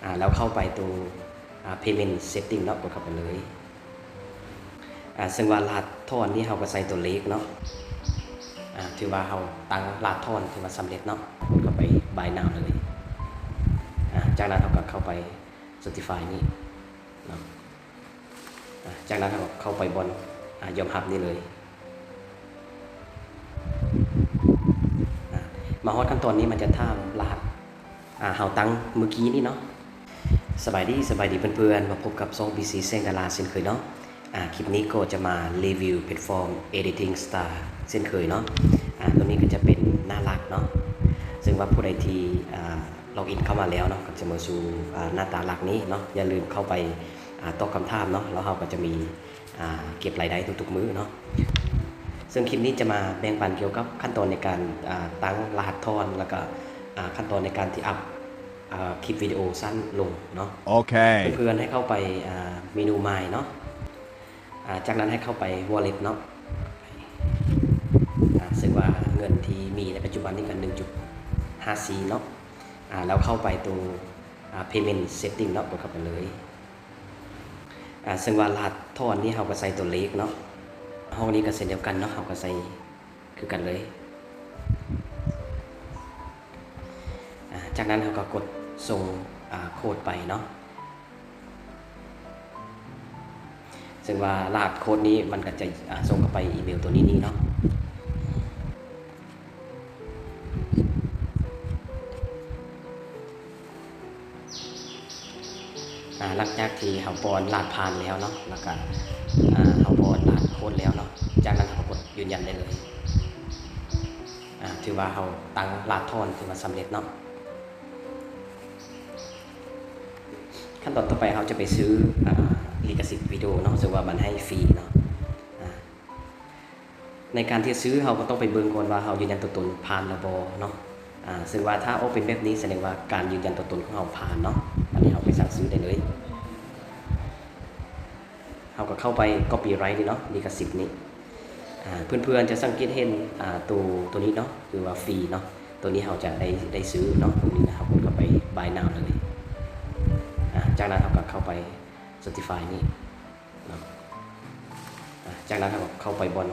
ອາ ແລ້ວເຂົ້າໄປໂຕ ອາ payment setting ເນາະ ກົດເຂົ້າໄປເລີຍ. ອາ ເຊິ່ງວ່າລະຫັດຖອນນີ້ເຮົາກໍໃສ່ຕົວເລກເນາະ. ອາ ຖືວ່າເຮົາຕັ້ງລະຫັດຖອນຖືວ່າສຳເລັດເນາະ ກົດເຂົ້າໄປ buy now ເລີຍ. ອາ ຈາກນັ້ນເຮົາກໍເຂົ້າໄປ certify ນີ້ເນາະ. ອາ ຈາກນັ້ນເຮົາກໍເຂົ້າໄປບ່ອນ ອາ ຍອມຮັບນີ້ເລີຍ. ອາ ມາຮອດຂັ້ນຕອນນີ້ມັນຈະຖາມລະຫັດ ອາ ເຮົາຕັ້ງມື້ກີ້ນີ້ເນາະ. ສະບາຍດີ ສະບາຍດີເພື່ອນໆ ມາພົບກັບຊ່ອງ ບີ ຊີ ແສງດາລາເຊັ່ນເຄີຍເນາະ. ອາ ຄລິບນີ້ກໍຈະມາຣີວິວແພລດຟອມ Editing Star ເຊັ່ນເຄີຍເນາະ. ອາ ຕົວນີ້ກໍຈະເປັນໜ້າຫຼັກເນາະ ເຊິ່ງວ່າຜູ້ໃດທີ່ ອາ ລັອກອິນເຂົ້າມາແລ້ວເນາະ ກໍຈະມາສູ່ ອາ ໜ້າຕາຫຼັກນີ້ເນາະ. ຢ່າລືມເຂົ້າໄປ ອາ ຕອບຄຳຖາມເນາະ ແລ້ວເຮົາກໍຈະມີ ອາ ເກັບລາຍໄດ້ທຸກໆມື້ເນາະ. ເຊິ່ງຄລິບນີ້ຈະມາແບ່ງປັນກ່ຽວກັບຂັ້ນຕອນໃນການ ອາ ຕັ້ງລະຫັດຖອນ ແລ້ວກໍ ອາ ຂັ້ນຕອນໃນການທີ່ອັບ ອາ ຄລິບວິດີໂອສັ້ນລົງເນາະ. ໂອເຄ ເພື່ອນໆ ໃຫ້ເຂົ້າໄປ ອາ ເມນູ My ເນາະ. ອາ ຈາກນັ້ນໃຫ້ເຂົ້າໄປ Wallet ເນາະ. ອາ ເຊິ່ງວ່າເງິນທີ່ມີໃນປັດຈຸບັນນີ້ກໍ ໜຶ່ງຈຸດຫ້າສີ່ ເນາະ. ອາ ແລ້ວເຂົ້າໄປໂຕ ອາ payment setting ເນາະ ກົດເຂົ້າໄປເລີຍ. ອາ ເຊິ່ງວ່າລະຫັດຖອນນີ້ເຮົາກໍໃສ່ຕົວເລກເນາະ. ຫ້ອງນີ້ກໍເຊັ່ນດຽວກັນເນາະ ເຮົາກໍໃສ່ຄືກັນເລີຍ. ອາ ຈາກນັ້ນເຮົາກໍກົດສົ່ງ ອາ ໂຄດໄປເນາະ. ເຊິ່ງວ່າລະຫັດໂຄດນີ້ມັນກໍຈະ ອາ ສົ່ງເຂົ້າໄປອີເມວຕົວນີ້ນີ້ເນາະ. ອາ ຫຼັງຈາກທີ່ເຮົາປ້ອນລະຫັດຜ່ານແລ້ວເນາະ ແລ້ວກະ ອາ ເຮົາປ້ອນລະຫັດໂຄດແລ້ວເນາະ ຈາກນັ້ນເຮົາກໍກົດຢືນຢັນໄດ້ເລີຍ. ອາ ຖືວ່າເຮົາຕັ້ງລະຫັດຖອນຖືວ່າສຳເລັດເນາະ. ຂັ້ນຕອນຕໍ່ໄປເຮົາຈະໄປຊື້ ອາ ລິຂະສິດວິດີໂອເນາະ ເຊິ່ງວ່າມັນໃຫ້ຟຣີເນາະ. ອາ ໃນການທີ່ຊື້ເຮົາກໍຕ້ອງໄປເບິ່ງກ່ອນວ່າເຮົາຢືນຢັນຕົວຕົນຜ່ານແລ້ວບໍ່ເນາະ. ອາ ເຊິ່ງວ່າຖ້າອອກເປັນແບບນີ້ສະແດງວ່າການຢືນຢັນຕົວຕົນຂອງເຮົາຜ່ານເນາະ. ອັນນີ້ເຮົາໄປສັ່ງຊື້ໄດ້ເລີຍ. ເຮົາກໍເຂົ້າໄປ copyright ນີ້ເນາະ ລິຂະສິດນີ້. ອາ ເພື່ອນໆ ຈະສັງເກດເຫັນ ອາ ໂຕ ໂຕນີ້ເນາະ ຄືວ່າຟຣີເນາະ. ໂຕນີ້ເຮົາຈະໄດ້ ໄດ້ຊື້ເນາະ. ຕົງນີ້ນະ ເຮົາກົດເຂົ້າໄປ buy now ເລີຍ. ອາ ຈາກນັ້ນເຮົາກໍເຂົ້າໄປ certify ນີ້ເນາະ. ອາ ຈາກນັ້ນເຮົາກໍເຂົ້າໄປບ່ອນ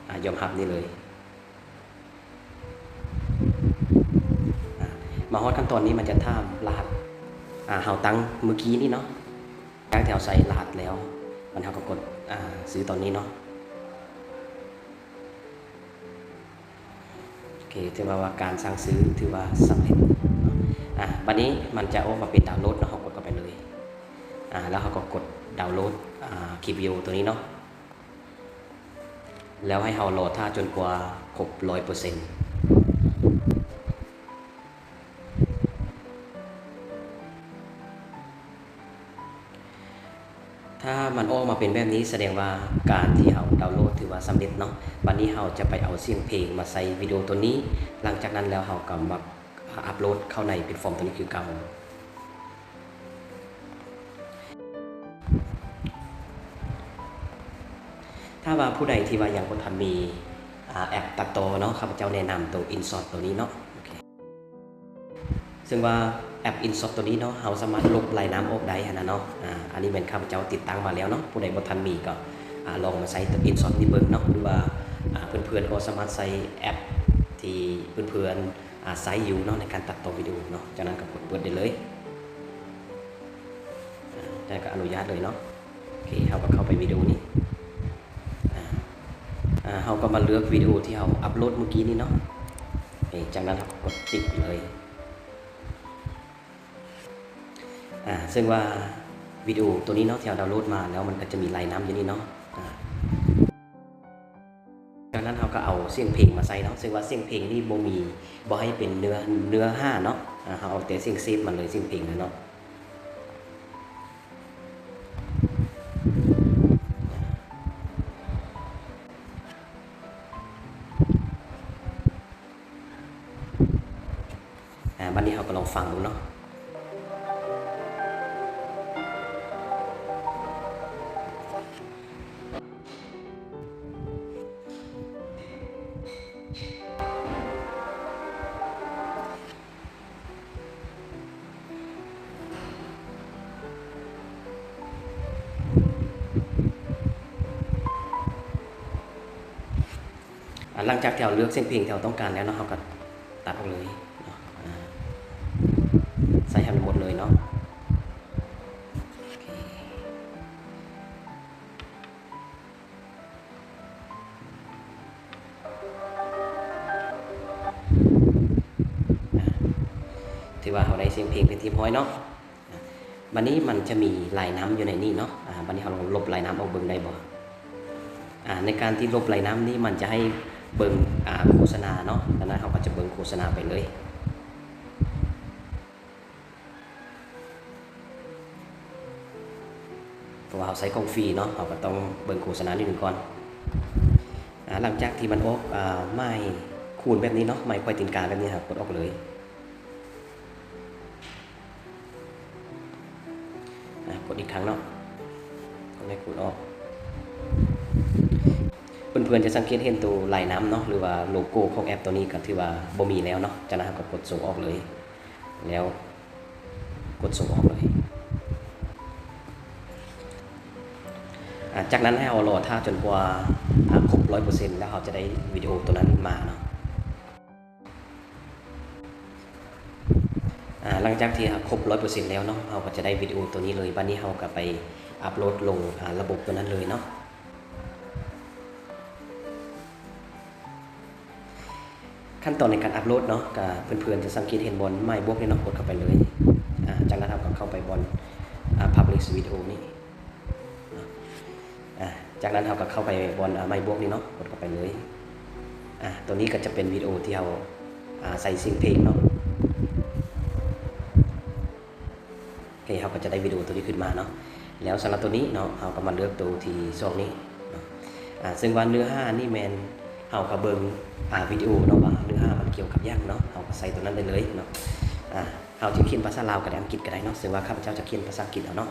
ອາ ຍອມຮັບນີ້ເລີຍ. ອາ ມາຮອດຂັ້ນຕອນນີ້ມັນຈະຖາມລະຫັດ ອາ ເຮົາຕັ້ງມື້ກີ້ນີ້ເນາະ. ຫຼັງຈາກທີ່ເຮົາໃສ່ລະຫັດແລ້ວ ມັນ ເຮົາກໍກົດ ອາ ຊື້ຕອນນີ້ເນາະ. ໂອເຄ ຖືວ່າ ວ່າການສັ່ງຊື້ຖືວ່າສຳເລັດເນາະ. ອາ ບັດນີ້ມັນຈະອອກມາເປັນດາວໂຫຼດເນາະ ເຮົາກົດເຂົ້າໄປເລີຍ. ອາ ແລ້ວເຮົາກໍກົດດາວໂຫຼດ ອາ ຄລິບວິດີໂອຕົວນີ້ເນາະ. ແລ້ວໃຫ້ເຮົາລໍຖ້າຈົນກວ່າຄົບຮ້ອຍເປີເຊັນ. ຖ້າມັນອອກມາເປັນແບບນີ້ ສະແດງວ່າການທີ່ເຮົາດາວໂຫຼດຖືວ່າສຳເລັດເນາະ. ບັດນີ້ເຮົາຈະໄປເອົາສຽງເພງມາໃສ່ວິດີໂອຕົວນີ້. ຫຼັງຈາກນັ້ນແລ້ວເຮົາກໍມາອັບໂຫຼດເຂົ້າໃນແພລດຟອມຕົວນີ້ຄືເກົ່າ. ຖ້າວ່າຜູ້ໃດທີ່ວ່າຍັງບໍ່ທັນມີ ອາ ແອັບຕັດຕໍ່ເນາະ ຂ້າພະເຈົ້າແນະນຳໂຕ InShot ໂຕນີ້ເນາະ. ໂອເຄ ເຊິ່ງວ່າແອັບ InShot ໂຕນີ້ເນາະ ເຮົາສາມາດລົບລາຍນ້ຳອອກໄດ້ຫັ້ນນະເນາະ. ອາ ອັນນີ້ແມ່ນຂ້າພະເຈົ້າຕິດຕັ້ງມາແລ້ວເນາະ. ຜູ້ໃດບໍ່ທັນມີກໍ ອາ ລອງມາໃຊ້ໂຕ InShot ນີ້ເບິ່ງເນາະ ຫຼືວ່າ ອາ ເພື່ອນໆ ກໍສາມາດໃຊ້ແອັບທີ່ເພື່ອນໆ ອາ ໃຊ້ຢູ່ເນາະ ໃນການຕັດຕໍ່ວິດີໂອເນາະ. ຈາກນັ້ນກໍກົດເປີດໄດ້ເລີຍ. ອາ ຈາກນັ້ນກໍອະນຸຍາດເລີຍເນາະ. ໂອເຄ ເຮົາກໍເຂົ້າໄປວິດີໂອນີ້. ອາ ອາ ເຮົາກໍມາເລືອກວິດີໂອທີ່ເຮົາອັບໂຫຼດມື້ກີ້ນີ້ເນາະ. ເອ ຈາກນັ້ນເຮົາກໍກົດຕິດເລີຍ. ອາ ເຊິ່ງວ່າວິດີໂອຕົວນີ້ເນາະ ທີ່ເຮົາດາວໂຫຼດມາແລ້ວ ມັນກໍຈະມີລາຍນ້ຳຢູ່ນີ້ເນາະ. ອາ ຈາກນັ້ນເຮົາກໍເອົາສຽງເພງມາໃສ່ເນາະ ເຊິ່ງວ່າສຽງເພງນີ້ບໍ່ມີ ບໍ່ໃຫ້ເປັນເນື້ອ ເນື້ອຫາເນາະ. ອາ ເຮົາເອົາແຕ່ສຽງເສບມັນເລີຍ ສຽງເພງນະເນາະ. ອາ ບັດນີ້ເຮົາກໍລອງຟັງເບິ່ງເນາະ. ອ ຫຼັງຈາກທີ່ເຮົາເລືອກສຽງເພງທີ່ເຮົາຕ້ອງການແລ້ວເນາະ ເຮົາກໍຕັດອອກເລີຍເນາະ ອາ ໃສ່ໃຫ້ມັນໝົດເລີຍເນາະ. ຖືວ່າເຮົາໄດ້ສຽງເພງເປັນທີ່ຮຽບຮ້ອຍເນາະ. ບາດນີ້ມັນຈະມີລາຍນ້ຳຢູ່ໃນນີ້ເນາະ. ອາ ບາດນີ້ເຮົາລົບລາຍນ້ຳອອກເບິ່ງໄດ້ບໍ່? ອາ ໃນການທີ່ລົບລາຍນ້ຳນີ້ ມັນຈະໃຫ້ເບິ່ງ ອາ ໂຄສະນາເນາະ. ດັ່ງນັ້ນເຮົາກໍຈະເບິ່ງໂຄສະນາໄປເລີຍ. ເພາະວ່າເຮົາໃຊ້ຂອງຟຣີເນາະ ເຮົາກໍຕ້ອງເບິ່ງໂຄສະນານິດໜຶ່ງກ່ອນ. ອາ ຫຼັງຈາກທີ່ມັນອອກ ອາ ໝາຍຄູນແບບນີ້ເນາະ ໝາຍຂວາຍຕີນກາແບບນີ້ ເຮົາກົດອອກເລີຍ. ອາ ກົດອີກຄັ້ງເນາະ ກົດໃຫ້ຄູນອອກ. ເພື່ອນໆຈະສັງເກດເຫັນໂຕລາຍນ້ຳເນາະ ຫຼືວ່າໂລໂກ້ຂອງແອັບໂຕນີ້ກໍຖືວ່າບໍ່ມີແລ້ວເນາະ. ຈາກນັ້ນເຮົາກໍກົດສົ່ງອອກເລີຍ ແລ້ວ ກົດສົ່ງອອກເລີຍ. ອາ ຈາກນັ້ນໃຫ້ເຮົາລໍຖ້າຈົນກວ່າ ອາ ຄົບຮ້ອຍເປີເຊັນ ແລ້ວເຮົາຈະໄດ້ວິດີໂອໂຕນັ້ນມາເນາະ. ອາ ຫຼັງຈາກທີ່ເຮົາຄົບຮ້ອຍເປີເຊັນແລ້ວເນາະ ເຮົາກໍຈະໄດ້ວິດີໂອໂຕນີ້ເລີຍ. ບາດນີ້ເຮົາກໍໄປອັບໂຫຼດລົງ ອາ ລະບົບໂຕນັ້ນເລີຍເນາະ. ຂັ້ນຕອນໃນການອັບໂຫຼດເນາະ ກະເພື່ອນໆຈະສັງເກດເຫັນບ່ອນໝາຍບວກນີ້ເນາະ ກົດເຂົ້າໄປເລີຍ. ອາ ຈາກນັ້ນເຮົາກໍເຂົ້າໄປບ່ອນ ອາ Publish Video ນີ້ເນາະ. ອາ ຈາກນັ້ນເຮົາກໍເຂົ້າໄປບ່ອນ ອາ ໝາຍບວກນີ້ເນາະ ກົດເຂົ້າໄປເລີຍ. ອາ ໂຕນີ້ກໍຈະເປັນວິດີໂອທີ່ເຮົາ ອາ ໃສ່ສຽງເພງເນາະ. ເຮົາກໍຈະໄດ້ວິດີໂອໂຕນີ້ຂຶ້ນມາເນາະ. ແລ້ວສຳລັບໂຕນີ້ເນາະ ເຮົາກໍມາເລືອກໂຕທີສອງນີ້ເນາະ. ອາ ເຊິ່ງວ່າເນື້ອຫານີ້ແມ່ນເຮົາກໍເບິ່ງ ອາ ວິດີໂອເນາະ ວ່າເນື້ອຫາມັນກ່ຽວກັບຫຍັງເນາະ ເຮົາກໍໃສ່ໂຕນັ້ນໄດ້ເລີຍເນາະ. ອາ ເຮົາຈະຂຽນພາສາລາວກໍໄດ້ ອັງກິດກໍໄດ້ເນາະ ເຊິ່ງວ່າຂ້າພະເຈົ້າຈະຂຽນພາສາອັງກິດເອົາເນາະ.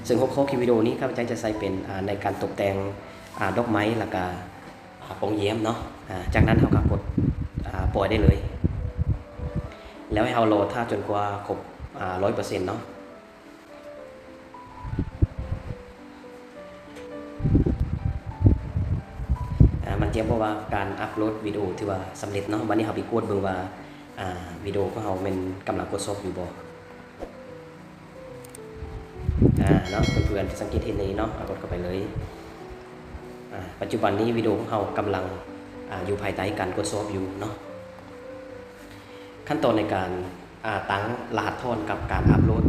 ເຊິ່ງຫົວຂໍ້ຄລິບວິດີໂອນີ້ ຂ້າພະເຈົ້າຈະໃສ່ເປັນ ອາ ໃນການຕົບແຕ່ງ ອາ ດອກໄມ້ ແລ້ວກະ ອາ ປ່ອງຢ້ຽມເນາະ. ອາ ຈາກນັ້ນເຮົາກໍກົດ ອາ ປ່ອຍໄດ້ເລີຍ ແລ້ວໃຫ້ເຮົາລໍຖ້າຈົນກວ່າຄົບ ອາ ຮ້ອຍເປີເຊັນເນາະ. ອາ ມັນຈະບອກວ່າການອັບໂຫຼດວິດີໂອຖືວ່າສຳເລັດເນາະ. ບາດນີ້ເຮົາໄປກວດເບິ່ງວ່າ ອາ ວິດີໂອຂອງເຮົາແມ່ນກຳລັງກວດສອບຢູ່ບໍ່. ອາ ເນາະ ເພື່ອນໆຈະສັງເກດເຫັນໃນນີ້ເນາະ ເຮົາກົດເຂົ້າໄປເລີຍ. ອາ ປັດຈຸບັນນີ້ວິດີໂອຂອງເຮົາກຳລັງ ອາ ຢູ່ພາຍໃຕ້ການກວດສອບຢູ່ເນາະ. ຂັ້ນຕອນໃນການ ອາ ຕັ້ງລະຫັດຖອນກັບການອັບໂຫຼດ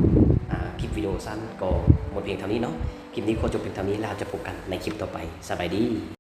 ອາ ຄລິບວິດີໂອສັ້ນກໍໝົດພຽງເທົ່ານີ້ເນາະ. ຄລິບນີ້ຂໍຈົບພຽງເທົ່ານີ້ ແລ້ວເຮົາຈະພົບກັນໃນຄລິບຕໍ່ໄປ. ສະບາຍດີ.